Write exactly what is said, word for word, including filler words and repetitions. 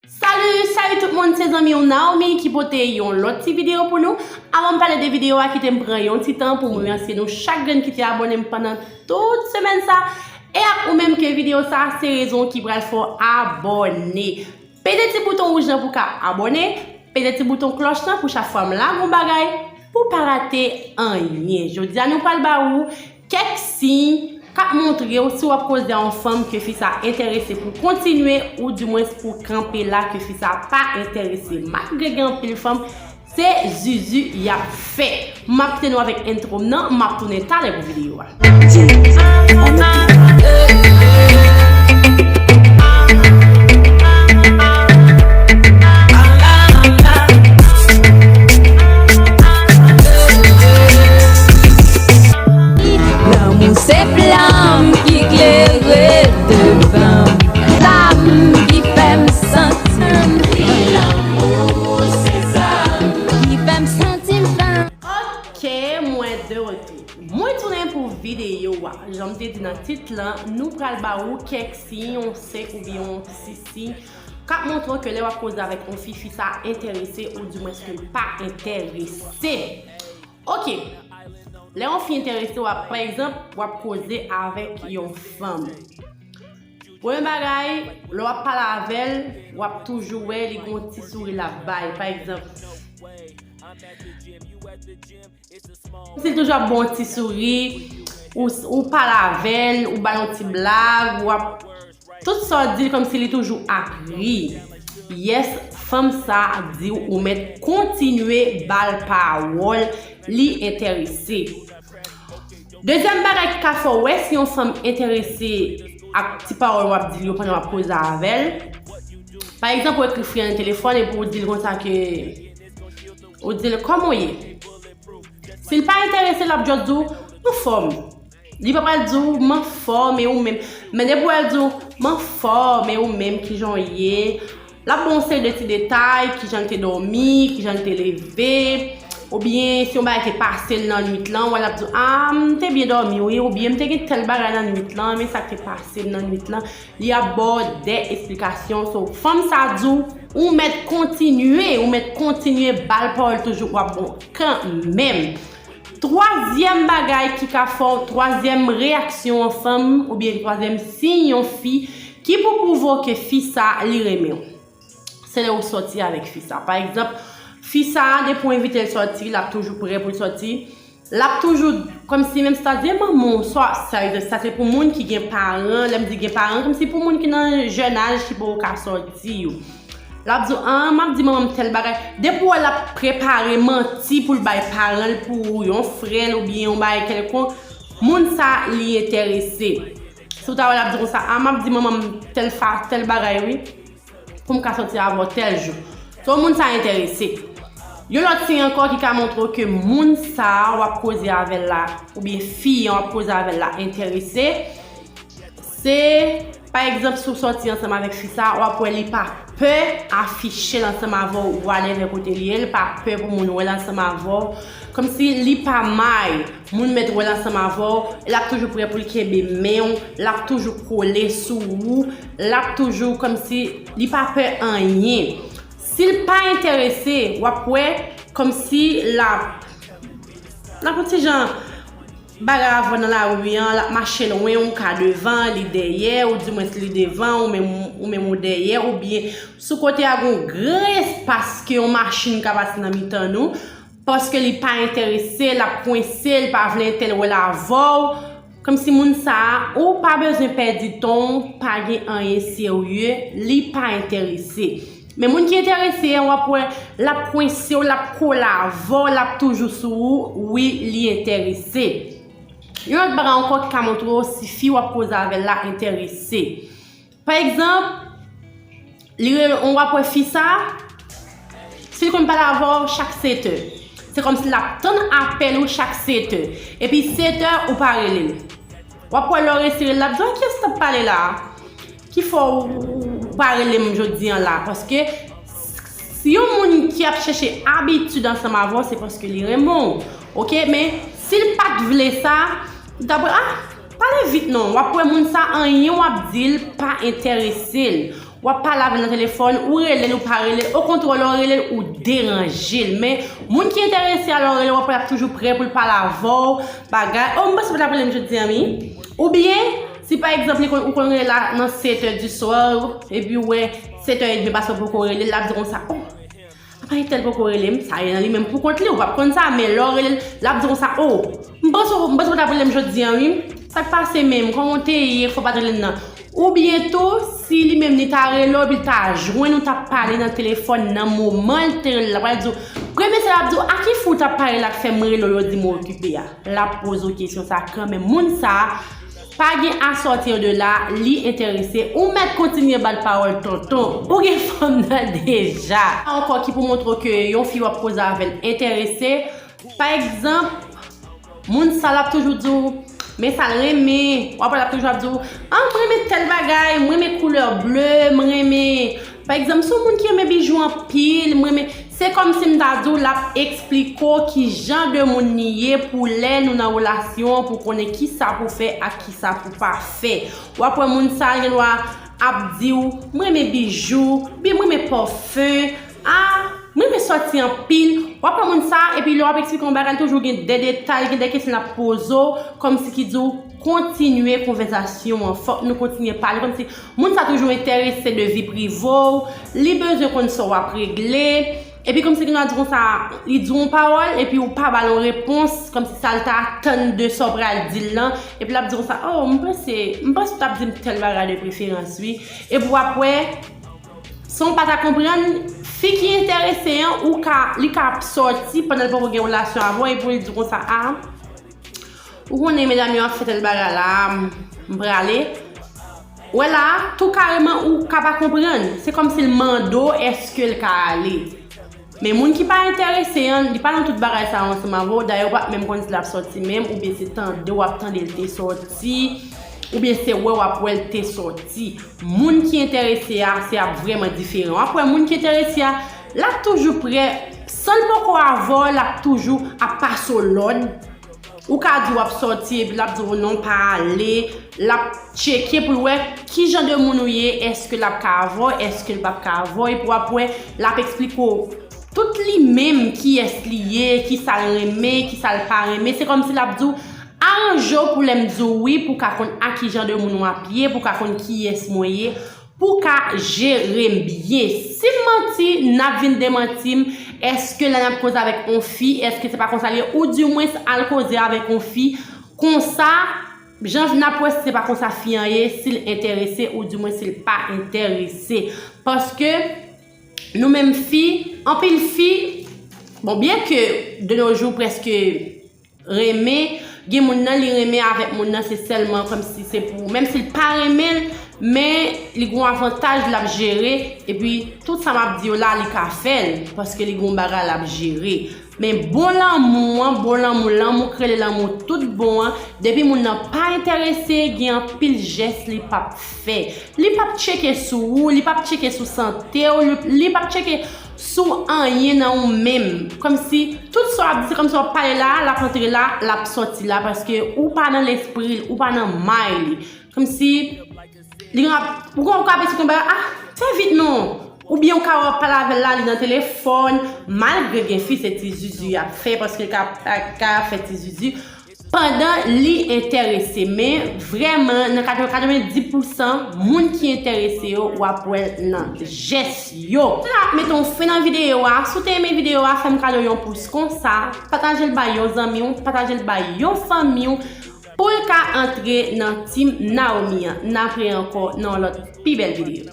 Salut, salut tout moun, se zanmi w Naomi ki pote yon lòt ti videyo pou nou. Avan m pale de videyo a, kite m pran yon ti tan pou m remèsye nou chak grenn ki te abòne m pandan tout semèn sa. E ak ou menm ke videyo sa, se rezon ki pral fè w abòne. Peze ti bouton wouj lan pou w ka abòne. Peze ti bouton klòch lan pou chak fwa m lage yon bagay, pou w pa rate anyen. Jodi a, nou pral ba ou kèk siy k ap montre w si w ap koze a yon fanm ke fi sa enterese pou kontinye oudimwens pou kanpe la ke fi sa pa enterese. Malgre gen anpil fanm, se zuzu y ap fè. M ap kite nou avèk entwo m nan, m ap tounen talè pou videyo a. Lanmou se flanm ki klere devan m, flanm ki fè m santi m, ki fè m santi m flanm. Ok, mwen de retou. Mwen tounen pou videyo a. Jan m te di nan tit lan, nou pral ba ou kèk siy, yon senk oubyen yon sis siy k ap montre w ke lè w ap koze avèk yon fi, fi sa enterese oudimwens ke l pa enterese. Ok. Lè yon fi enterese w, ap, pa egzanp, w ap koze avèk yon fanm. Premye bagay, lè w ap pale avè l, w ap toujou wè li gen yon ti souri l ap bay. Pa egzanp, si l toujou ap ba w yon ti souri, ou, ou pale avè l, ou ba l yon ti blag, ou ap, tout sa w di l kòmsi li toujou ap ri. Yes, fanm sa di w ou mèt kontinye ba l pawòl, li enterese. Dezyèm bagay ki ka fè w wè si yon fanm enterese ak ti pawòl w ap di l yo pandan w ap koze avè l. Pa egzanp, ou ekri fi an nan telefòn epi w di l konsa ke, ou di l, "Kòman w ye?" Si l pa enterese, l ap just di w, "M anfòm." Li pa pral di w, "M anfòm, e ou menm?" Men depi w wè l di w, "M anfòm, e ou menm, kijan w ye?" L ap ba w yon seri de ti detay, kijan l te dòmi, kijan l te leve, oubyen si yon bagay te pase l nan nwit lan, w wè l ap di w, "A, m te byen dòmi, wi," oubyen, "M te gen tèl bagay nan nwit lan, men sa k te pase m nan nwit lan." Li ap ba w de esplikasyon. So, fanm sa di w, ou mèt kontinye, ou mèt kontinye ba l pawòl toujou, w ap bon kanmenm. Twazyèm bagay ki ka fè w, twazyèm reyaksyon yon fanm, oubyen twazyèm siy yon fi, ki pou pwouve w ke fi sa, li renmen w. Se lè ou sòti avèk fi sa. Pa egzanp, fi sa, depi w envite l sòti, l ap toujou prè pou l sòti. L ap toujou, kòmsi menm si ta di, "E manman w, sa, sa, sa se pou moun ki gen paran," lè m di gen paran, kòmsi pou moun ki nan jèn aj ki poko ka sòti yo. L ap di w, "A, m ap di manman m tèl bagay." Depi w wè l ap prepare manti pou l bay paran l, pou yon frè l oubyen yon bagay kèlkonk, moun sa, li enterese. Si w ta wè l ap di konsa, "A, m ap di manman m tèl fa, tèl bagay, wi." Pou m ka sòti avè w tèl jou. So, moun sa enterese. Yon lòt siy ankò ki ka montre w ke moun sa a w ap koze avè l la, oubyen fi an w ap koze avè l la enterese, se, pa egzanp, si w sòti ansanm avèk fi sa a, w ap wè li pa pè afiche l ansanm avè w, whatever kote li ye, li pa pè pou moun wè l ansanm avè w. Kòmsi li pa may. Moun mèt wè l ansanm avè w, l ap toujou prè pou l kenbe men w, l ap toujou kole sou ou, l ap toujou kòmsi li pa pè anyen. Si l pa enterese, w ap wè kòmsi l ap, l ap yon ti jan bagay avè w nan lari an, l ap mache lwen, ou ka devan, li dèyè, oudimwens li devan, ou menm, ou menm ou dèyè, oubyen sou kote a gen yon gran espas ke yon machin ka pase nan mitan nou. Paske li pa enterese, l ap kwense, li pa vle entèl wè l avè w. Kòmsi moun sa a, ou pa bezwen pèdi tan w, pa gen anyen serye, li pa enterese. Men moun ki enterese an, w ap wè, l ap kwense w, l ap kole avè w, l ap toujou sou ou, wi, li enterese. Yon lòt bagay ankò ki ka montre w si fi w ap koze avè l la enterese. Pa egzanp, li rele, w ap wè fi sa, si l konn pale avè w chak sèt è, se kòmsi l ap tann apèl ou chak sèt è. Epi sèt è, ou pa rele l. W ap wè lè w resi rele l, l ap di, "A, kiyès k t ap pale la a? Ki fè w, ou pa rele m jodi an la?" Paske si yon moun ki ap chèche abitid ansanm avè w, se paske li renmen w. Oke, men si l pa t vle sa, li t ap, a, pale vit non. W ap wè moun sa, anyen w ap di l pa enterese l. W ap pale avè l nan telefòn, ou rele l, ou pa rele l, okontrè, lè w rele l, ou deranje l. Men, moun ki enterese a, lè w rele l, w ap wè l ap toujou prè pou l pale avè w, bagay. O, m panse w t ap rele m jodi a, wi. Oubyen, si pa egzanp, li konn, ou konn rele la nan sèt è di swa, epi w wè sèt è edmi pase w poko rele l, l ap di konsa, o, apa entèl poko rele m, sa ye nan li menm pou kont li, ou p ap konn sa, men lè w rele l, l ap di konsa, o, m panse w, m panse w t ap rele m jodi a, wi. Sa k pase menm, kòman w te ye, fò w pa t rele m nan. Oubyen tou, si li menm li ta rele w, epi l ta jwenn ou t ap pale nan telefòn nan moman l te rele l la, pral di w, premye sa l ap di w, a ki fi w t ap pale la k fè m rele w, yo di m w okipe a? L ap poze w kesyon sa kanmenm. Moun sa a pa gen à sortir de là, li enterese, ou mèt kontinye ba l pawòl tonton. Ou gen fanm nan deja. Ankò ki pou montre w ke yon fi w ap koze avè l enterese, pa egzanp, moun sa l ap toujou di w, men sa l renmen. W ap wè l ap toujou ap di w, a, m renmen tèl bagay, m renmen koulè ble, m renmen, pa egzanp, si w moun ki renmen bijou anpil, m renmen, se kòmsi m ta di w, l ap eksplike w ki jan de moun li ye pou lè nou nan relasyon an, pou konnen kisa pou fè ak kisa pou pa fè. W ap wè moun sa a gen dwa ap di w, m renmen bijou, byen m renmen pòfen, a, m renmen sòti anpil. W ap wè moun sa a, epi lè w ap eksplike yon bagay, li toujou gen de detay, gen de kesyon l ap poze w, kòmsi ki di w, kontinye konvèsasyon an. Fòk nou kontinye pale, kòmsi moun sa toujou enterese de vi prive w, li bezwen konn sa w ap regle. Epi kòmsi gen dwa di konsa, li di w yon pawòl, epi ou pa ba l yon repons, kòmsi sa l ta atann de sa w pral di l lan, epi l ap di konsa, o, m panse, m panse w t ap di m tèl bagay de preferans, wi. Epi w ap wè, san w pa ta konprann, fi ki enterese an, ou ka, li ka ap sòti pandan l poko gen relasyon avè w, epi l di w konsa, a, ou konnen medam yo ap fè tèl bagay la, m prale. Wè la, tou kareman ou ka pa konprann. Se kòmsi l mande w èske l ka ale. Men moun ki pa enterese an, li pa nan tout bagay sa yo ansanm avè w. Dayè, ou pa t menm konn si l ap sòti menm, oubyen se tande w ap tande l te sòti, oubyen se wè w ap wè l te sòti. Moun ki enterese a, se ap vrèman diferan. W ap wè moun ki enterese a, l ap toujou prè, san l poko avè w, l ap toujou ap pase w lòd. Ou ka di w ap sòti, epi l ap di w non, pa ale. L ap tcheke pou l wè ki jan de moun ou ye, èske l ap ka avè w, èske l p ap ka avè w, epi w ap wè, l ap eksplike w tout li menm, kiyès li ye, kisa l renmen, kisa l pa renmen. Se kòmsi l ap di w, aranje w pou lè m di w wi, pou w ka konn a ki jan de moun w ap ye, pou w ka konn kiyès mwen ye, pou w ka jere m byen. Si m manti, n ap vin demanti m. Èske lè n ap koze avèk yon fi, èske se pa konsa l ye? Oudimwens, al koze avèk yon fi. Konsa, jan n ap wè si se pa konsa fi an ye, si l enterese, oudimwens si l pa enterese. Paske, nou menm fi, anpil fi, bon, byen ke de nos jours, prèske renmen, gen moun nan li renmen avèk moun nan, se sèlman kòmsi se pou, menm si l pa renmen l, men li gon avantaj l ap jere, epi tout sa m ap di yo la, li ka fè l, paske li gon bagay l ap jere. Men bon lanmou an, bon lanmou, lanmou k rele lanmou tout bon an, depi moun nan pa enterese, gen anpil jès li p ap fè. Li p ap tcheke sou ou, li p ap tcheke sou sante w, li, li p ap tcheke sou anyen nan ou menm. Kòmsi tout sa w ap di, se kòmsi w ap pale la, l ap antre la, l ap sòti la, paske ou pa nan lespri l, ou pa nan may li. Kòmsi li ap, ou konn, ou ka piti konn bagay, a, fè vit non. Oubyen ou ka wè w ap pale avè l la, li nan telefòn, malgre gen fi se ti zuzu y ap fè, paske l ka, ka, ka fè ti zuzu. Pandan li enterese, men vrèman, nan katreven, katrevenndis pousan moun ki enterese yo, w ap wè l nan jès yo. Se la ap mete yon fen nan videyo a. Si w te renmen videyo a, fè m kado yon pous konsa, pataje l bay yon zanmi w, pataje l bay yon fanmi w, pou l ka antre nan team Naomi an. N ap wè ankò nan yon lòt pi bèl videyo.